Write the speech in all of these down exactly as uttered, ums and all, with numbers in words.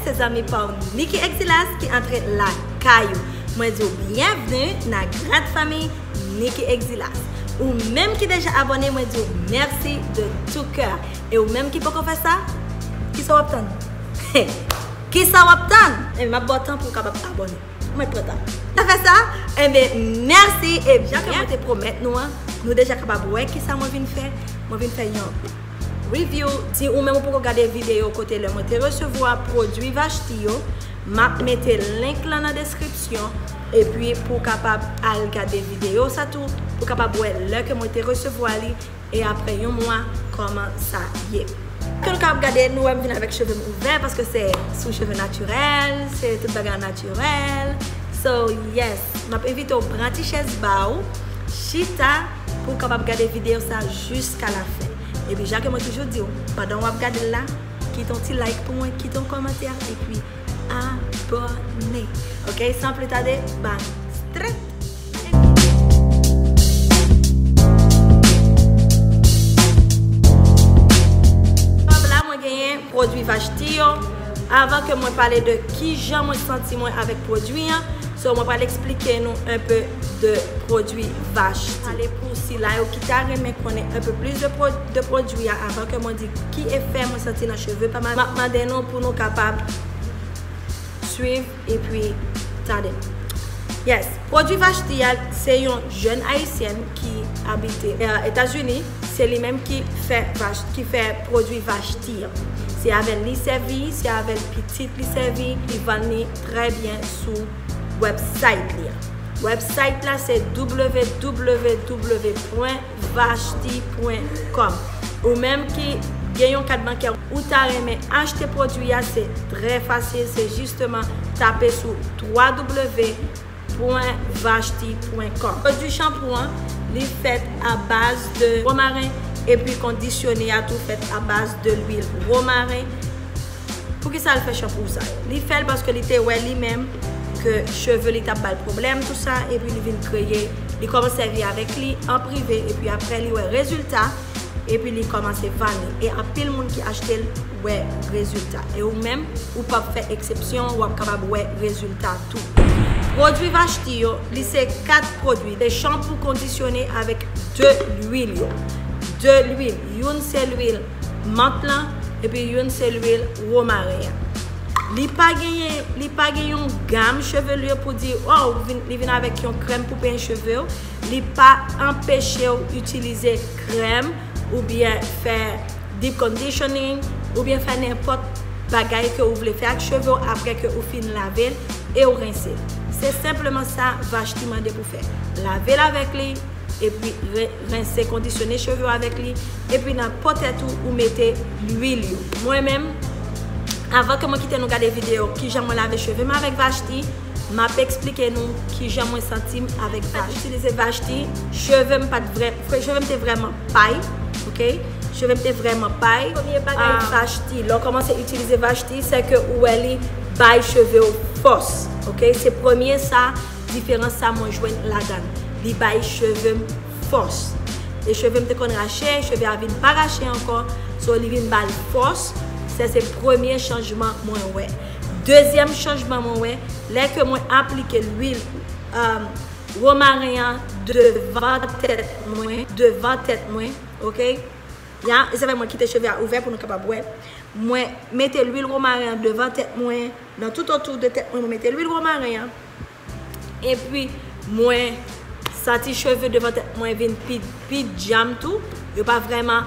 Se zanmi pa w Nicky Exilas ki antre lakay ou. Mwen di w byenvni nan gran fanmi Nicky Exilas. Ou menm ki deja abòne, mwen di w mèsi de tout cœur. E ou menm ki poko fè sa, kisa w ap tann? Kisa w ap tann? E m ap ba w tan pou w kapab abòne. Mwen pran tan. Sa fè sa? Enben, mèsi. E jan ke mwen te pwomèt nou an, nou deja kapab wè kisa mwen vin fè. Mwen vin fè yon review. Si ou menm ou poko gade videyo kote lè mwen te resevwa pwodui Vashti yo, m ap mete link lan nan deskripsyon. Epi pou w kapab al gade videyo sa tou, pou w kapab wè lè ke mwen te resevwa li. E apre yon mwa, kòman sa ye? Ke nou kapab gade, nou wè m vin avèk cheve m ouvè paske se sou cheve natirèl, se tout bagay natirèl. So, yes, m ap envite w pran ti chèz ba w, chita pou w kapab gade videyo sa jiska la fen. Epi, jan ke mwen toujou di w, pandan w ap gade l la, kite yon ti like pou mwen, kite yon kòmantè, epi abòne. Ok, san pli tade, ban strèt. Pab la, mwen genyen pwodui Vashti yo. Avan ke mwen pale de kijan mwen santi mwen avèk pwodui an, so mwen pral eksplike nou un peu de pwodui Vashti. Ale pou sila yo ki ta renmen konnen un peu plus de pwo-, de pwodui a, avan ke mwen di ki efè mwen santi nan cheve pa m, m ap mande nou pou nou kapab swiv epi tande. Yes, pwodui Vashti a, se yon jèn ayisyèn ki abite, eh, Etazini. Se li menm ki fè Vash-, ki fè pwodui Vashti an. Se avè l li sèvi, se avè l pitit li sèvi, li vann li trè byen sou website li an. Website la se w w w point vashti point com. Ou menm ki gen yon kat bankè ou ta renmen achte pwodui a, se trè fasil, se jisteman tape sou w w w point vashti point com. Pwodui chanpou an, li fèt a baz de womaren, epi kondisyone a tou fèt a baz de lwil womaren. Poukisa l fè chanpou sa yo? Li fè l paske li te wè li menm ke cheve li t ap ba l pwoblèm, tou sa, epi li vin kreye, li kòmanse sèvi avèk li an prive, epi apre li wè rezilta, epi li kòmanse vann li. E anpil moun ki achte l wè rezilta. E ou menm, ou p ap fè eksepsyon, w ap kapab wè rezilta tou. Pwodui Vashti yo, li se kat pwodui, se chanpou kondisyone avèk de lwil yo. De lwil, youn se lwil mant lan, epi youn se lwil womaren an. Li pa genyen, li pa gen yon gam chevelure pou di, oh, vin, li vin avèk yon krèm pou penyen cheve w. Li pa anpeche w itilize krèm oubyen fè deep conditioning oubyen fè nenpòt bagay ke ou vle fè ak cheve w apre ke ou fin lave l e ou rense l. Se senpleman sa Vashti mande pou fè. Lave l avèk li, epi re-, rense, kondisyone cheve w avèk li, epi nan po tèt ou, ou mete lwil yo. Mwen menm, avan ke mwen kite nou gade videyo kijan mwen lave cheve m avèk Vashti, m ap eksplike nou kijan mwen santi m avèk Vashti. Itilize Vashti, cheve m pa t vrè, cheve m te vrèman pay, ok? Cheve m te vrèman pay. Premye bagay, ah, Vashti, lè w kòmanse itilize Vashti, se ke ou wè li bay cheve w fòs, ok? Se premye sa, diferans sa mwen jwenn ladan l. Li bay cheve m fòs. E cheve m te konn rache, cheve a vin pa rache ankò, so li vin ba l fòs. Sa se premye chanjman mwen wè. Dezyèm chanjman mwen wè, lè ke mwen aplike lwil, um, womaren an devan tèt mwen, devan tèt mwen, ok? Ya, e se fè mwen kite cheve a ouvè pou nou kapab wè. Mwen mete lwil womaren an devan tèt mwen, nan tout otou de tèt mwen, mwen mete lwil womaren an. Epi, mwen santi cheve devan tèt mwen vin pi, pi djanm tou. Yo pa vrèman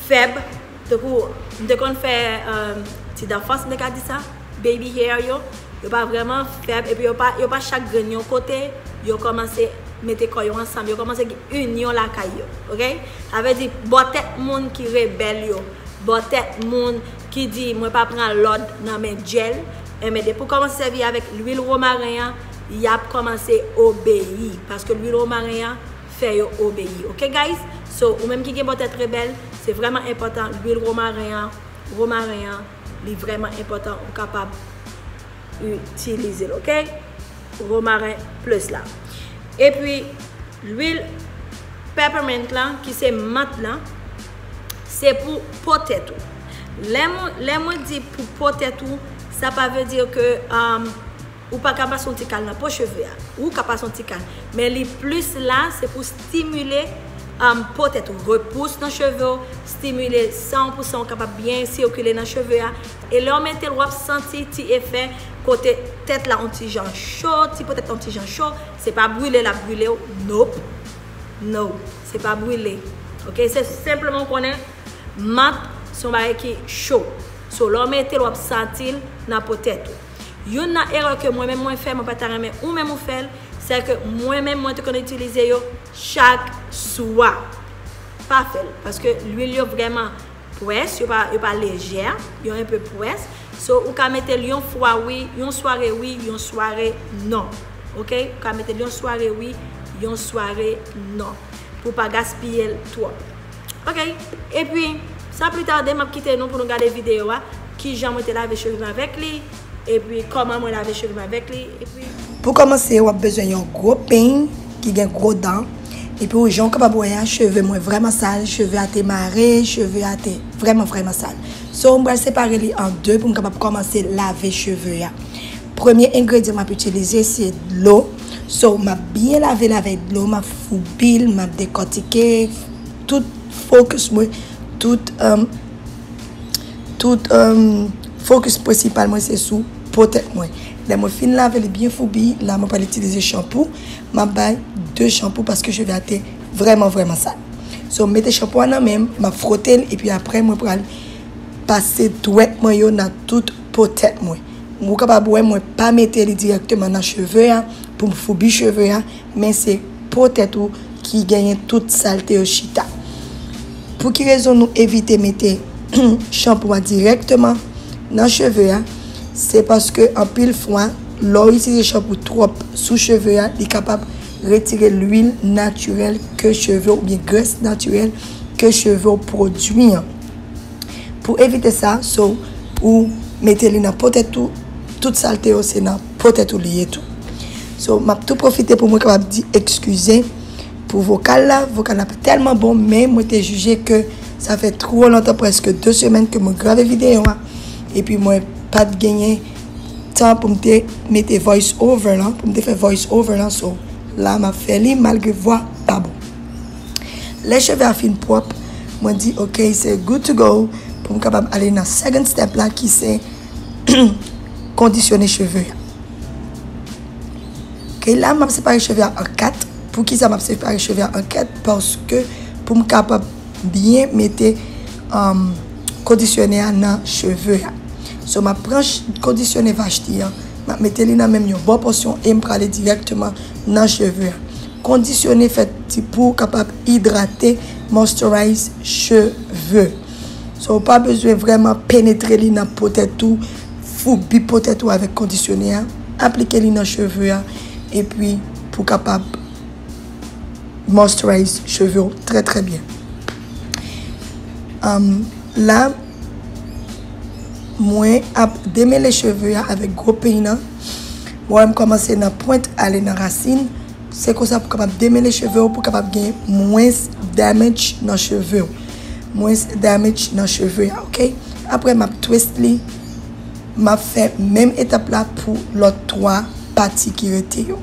fèb. Tankou, m te konn fè, um, ti dan fòs, m te ka di sa, baby hair yo. Yo pa vrèman fèb, epi yo pa, yo pa chak grenn yon kote. Yo kòmanse mete kò yo ansanm. Yo kòmanse gen inyon lakay yo, ok? Sa vle di, bò tèt moun ki rebèl yo, bò tèt moun ki di, mwen pa pran lòd nan men djèl, enben, depi w kòmanse sèvi avèk lwil womaren an, y ap kòmanse obeyi, paske lwil womaren an fè yo obeyi, ok, guys? So, ou menm ki gen bò tèt rebèl, se vrèman enpòtan, lwil womaren an, womaren an, li vrèman enpòtan, ou kapab itilize l, ok? Womaren plis la. Epi, lwil peppermint lan, ki se mant lan, se pou po tèt ou. Lè mwen, lè mwen di pou po tèt ou, Sa pa vle di ke, um, ou pa ka pase yon ti kal nan po cheve a. Ou ka pase yon ti kal. Men li plis la, se pou stimile, um, po tèt ou. Repous nan cheve w, stimile san pou san ou kapab byen sikile nan cheve a. E lè w mete l, w ap santi ti efè kote tèt la yon ti jan cho, ti po tèt la yon ti jan cho. Se pa brile l ap brile w. Nope. No. Se pa brile. Ok? Se senpleman w konnen mat se yon bagay ki cho. So, lè w mete l, w ap santi l nan po tèt ou. Youn nan erè ke mwen menm mwen fè, mwen pa ta renmen ou menm ou fè l, se ke mwen menm mwen te konn itilize yo chak swa. Pa fè l, paske lwil yo vrèman pwès, yo pa, yo pa lejè, yo enpe pwès. So, ou ka mete l yon fwa wi, yon sware wi, yon sware non. Ok? Ou ka mete l yon sware wi, yon sware non. Pou pa gaspiye l twòp. Ok? Epi, san pli tade, m ap kite nou pou nou gade videyo a, kijan mwen te lave cheve m avèk li, epi kòman mwen lave cheve m avèk li, epi Pou kòmanse, w ap bezwen yon gwo peny ki gen gwo dan. Epi w, jan w kapab wè a, cheve mwen vrèman sal, cheve a te mare, cheve a te vrèman, vrèman sal. So, m pral separe li an de pou m kapab kòmanse lave cheve a. Premye engredyan m ap itilize, se dlo. So, m ap byen lave l avèk dlo, m ap foubi l, m ap dekòtike, tout fokis mwen, tout, um, tout, um, fokis prensipal mwen se sou po tèt mwen. Lè mwen fin lave li byen foubi, la mwen pral itilize chanpou. M ap bay de chanpou paske cheve a te vrèman, vrèman sal. So, m mete chanpou a nan men m, m ap fwote l, epi apre mwen pral pase dwèt mwen yo nan tout po tèt mwen. Ou kapab wè mwen pa mete li dirèkteman nan cheve a pou m foubi cheve a, men se po tèt ou ki genyen tout salte yo chita. Pou ki rezon nou evite mete chanpou a dirèkteman nan cheve a? Se paske anpil fwa, lè w itilize chanpou twòp sou cheve a, li kapab retire lwil natirèl ke cheve w, oubyen grès natirèl ke cheve w pwodui an. Pou evite sa, so, ou mete li nan po tèt ou, tout salte yo se nan po tèt ou li ye tou. So, m ap tou pwofite pou mwen kapab di eskize pou vokal la. Vokal la pa tèlman bon, men mwen te jije ke sa fè twò lontan, prèske de semèn ke mwen grave videyo a. Epi mwen pa t genyen tan pou m te mete voice over lan, pou m te fè voice over lan. So, la m ap fè li malgre vwa pa bon. Lè cheve a fin pwòp, mwen di, "Ok, se good to go," pou m kapab ale nan second step la, ki se kondisyone cheve a. Ok, la, m ap separe cheve a an kat. Poukisa m ap separe cheve a an kat? Paske pou m kapab byen mete, um, kondisyonè a nan cheve a. So, m ap pran ch-, kondisyonè Vashti an, m ap mete li nan menm yon bon pòsyon e m prale dirèkteman nan cheve a. Kondisyone fèt ti pou w kapab idrate, moisturize cheve. So, ou pa bezwen vrèman penetre li nan po tèt ou, foubi po tèt ou avèk kondisyonè a, aplike li nan cheve a, epi pou kapab moisturize cheve w trè, trè byen. Um, la, mwen ap demele cheve a avèk gwo peny nan. Mwen, m kòmanse nan pwent ale nan rasin. Se konsa pou kapab demele cheve w, pou kapab gen mwens damage nan cheve w. Mwens damage nan cheve a, ok? Apre, m ap twist li. M ap fè menm etap la pou lòt twa pati ki rete yo.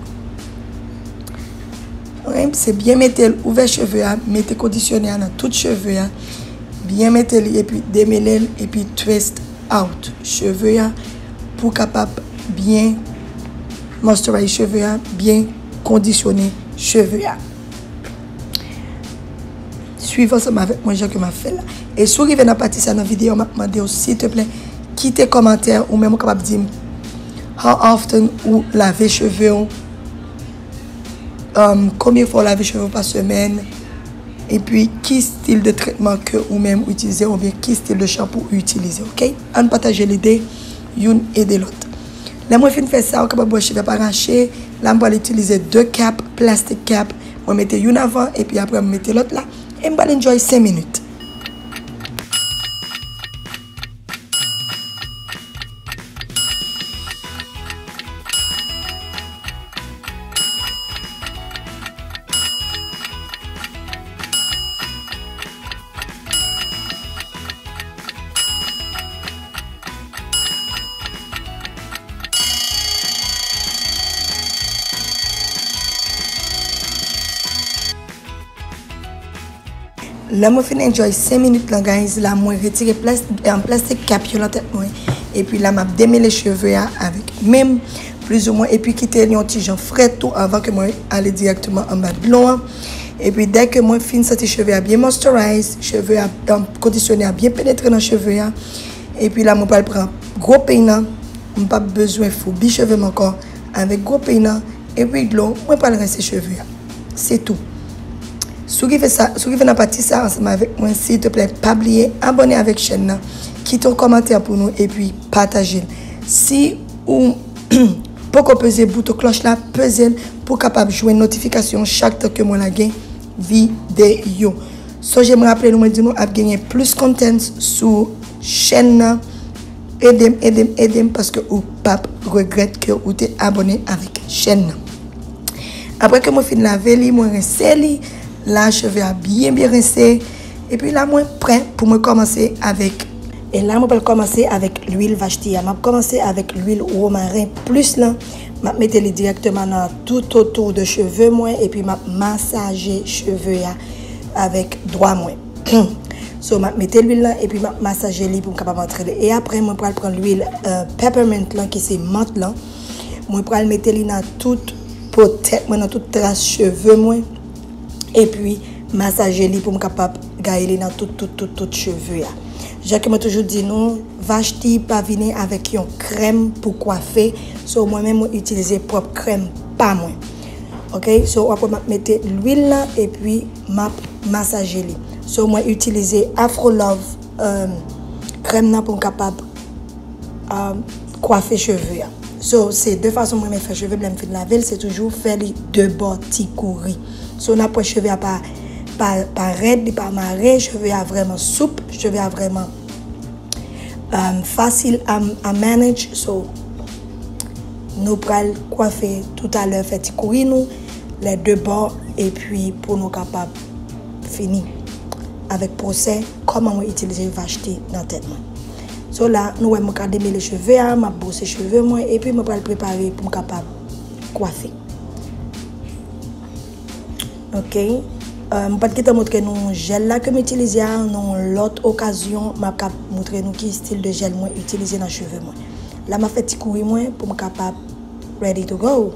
Wi, se byen mete l, ouvè cheve a, mete kondisyonè a nan tout cheve a, byen mete li epi demele l epi twist out cheve a pou kapab byen moisturize cheve a, byen kondisyone cheve a. Swiv ansanm avèk mwen jan ke m ap fè l la. E si w rive nan pati sa nan videyo, m ap mande w, silteplè, kite kòmantè, ou menm ou kapab di m how often ou lave cheve w, um, konbyen fwa w lave cheve w pa semèn, epi ki stil de trètman ke ou menm ou itilize, oubyen ki stil de chanpou ou itilize, ok? Ann pataje lide youn ede lòt. Lè mwen fin fè sa, ou kapab wè cheve ap rache. La, m pral itilize de cap, plastic cap. Mwen mete youn avan, epi apre, mwen mete lòt la. E m pral enjoy senk minit. Lè mwen fin enjoy senk minit lan, guys, la mwen retire plas- an plastic cap yo nan tèt mwen. Epi la m ap demele cheve a avèk men m, plizoumwen, epi kite li yon ti jan frèt tou anvan ke mwen ale dirèkteman anba dlo an. Epi dè ke mwen fin santi cheve a byen moisturize, cheve a, um, kondisyonè a byen penetre nan cheve a. Epi la mwen pral pran gwo peny nan, m p ap bezwen foubi cheve m ankò avèk gwo peny nan, epi dlo, mwen pral rense cheve a. Se tou. Si w rive sa, si w rive nan pati sa ansanm avèk mwen, silteplè, pa bliye abòne avèk chèn nan, kite yon kòmantè pou nou, epi pataje l. Si ou poko peze bouton klòch la, peze l pou w kapab jwenn notifikasyon chak tan ke mwen lage videyo. Sonje m raple nou, mwen di nou ap genyen plis content sou chèn nan. Ede m, ede m, ede m, paske ou p ap regrèt ke ou te abòne avèk chèn nan. Apre ke mwen fin lave li, mwen rense li. La, cheve a byen, byen rense. Epi la, mwen prè pou mwen kòmanse avèk. E la, mwen pral kòmanse avèk lwil Vashti a. M ap kòmanse avèk lwil womaren plis lan. M ap mete li dirèkteman nan tout otou de cheve mwen, epi m ap masaje cheve a avèk dwa mwen. So, m ap mete lwil lan, epi m ap masaje li pou m kapab antre li. E apre, mwen pral pran lwil, euh, peppermint lan, ki se mant lan. Mwen pral mete li nan tout po tèt mwen, nan tout tras cheve mwen. Epi, masaje li pou m kapab gaye li nan tout, tout, tout, tout cheve a. Jan ke mwen toujou di nou, Vashti pa vini avèk yon krèm pou kwafe. So, mwen menm, mwen itilize pwòp krèm pa mwen. Ok? So, w ap wè m ap mete lwil lan, epi m ap masaje li. So, mwen itilize Afro Love, um, krèm nan pou m kapab, um, kwafe cheve a. So, se de fason mwen renmen fè cheve m lè m fin lave l, se toujou fè li de bò ti kouri. So, n ap wè cheve a pa, pa, pa rèd, li pa mare, cheve a vrèman soup, cheve a vrèman, um, fasil a, a manage. So, nou pral kwafe toutalè, fè ti kouri nou, lè de bò, epi pou nou kapab fini avèk pwosè kòman mwen itilize Vashti nan tèt mwen. So la, nou wè mwen ka demele cheve a, m ap bwose cheve mwen, epi mwen pral prepare pou m kapab kwafe. Ok. Euh, m pa t gentan montre nou jèl la ke m itilize a, nan yon lòt okazyon, m ap ka montre nou ki stil de jèl mwen itilize nan cheve mwen. La, m ap fè ti kouri mwen pou m kapab ready to go.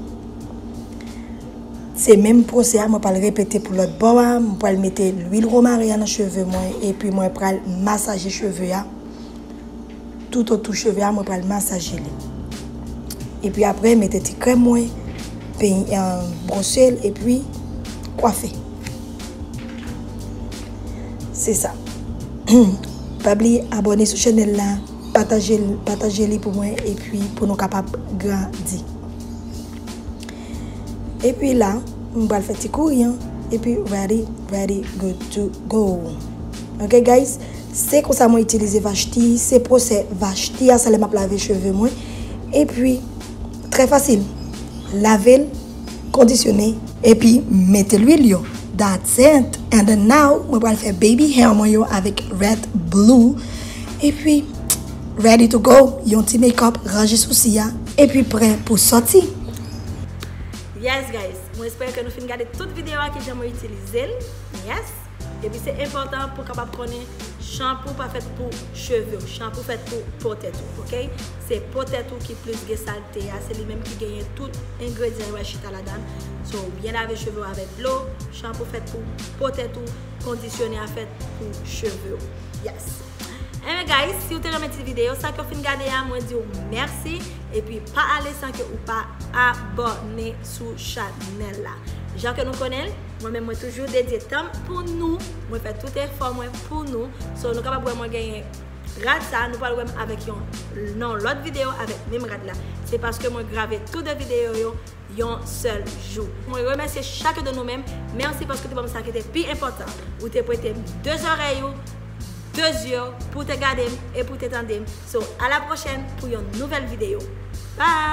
Se menm pwosè a, mwen pral repete pou lòt bò a. Mwen pral mete lwil womaren an nan cheve mwen, epi mwen pral masaje cheve a. Tout otou cheve a, mwen pral masaje li. Epi apre, mete ti krèm mwen, peny-, euh, bwose l, epi kwafe. Se sa. Pa bliye abòne sou chanèl la, pataje l, pataje li pou mwen, epi pou nou kapab grandi. Epi la, m pral fè ti kouri an. Epi ready, ready, good to go. Ok, guys, se konsa mwen itilize Vashti, se pwosè Vashti a, sa lè m ap lave cheve mwen. Epi, trè fasil. Lave l, kondisyone, epi mete lwil yo. That's it. And then now, mwen pral fè baby hair mwen yo avèk Red Blue. Epi, ready to go. Yon ti make-up, ranje sousi a, epi prè pou sòti. Yes, guys. Mwen espere ke nou fin gade tout videyo a, kijan mwen itilize l. Yes. Epi se enpòtan pou w kapab konnen chanpou pa fèt pou cheve w. Chanpou fèt pou po tèt ou, ok? Se po tèt ou ki plis gen salte a, se li menm ki genyen tout engredyan yo a chita ladan l. So, byen lave cheve w avèk dlo, chanpou fèt pou po tèt ou, kondisyonè a fèt pou cheve w. Yes. Anyway, guys, si w te renmen ti videyo sa ke w fin gade a, mwen di w mèsi. Epi pa ale san ke ou pa abòne sou chanèl la. Jan ke nou konnen l, mwen menm mwen toujou dedye tan m pou nou. Mwen fè tout efò mwen pou nou. So, nou kapab wè mwen genyen rad sa, nou pral wè m avèk yon nan lòt videyo avèk menm rad la. Se paske mwen grave tou de videyo yo yon sèl jou. Mwen remèsye chak de nou menm. Mèsi paske w te ban m sa ki te pi enpòtan. Ou te prete m de zòrèy ou, de zye w, pou w te gade m e pou w te tande m. So, a la pwochèn pou yon nouvèl videyo. Bye!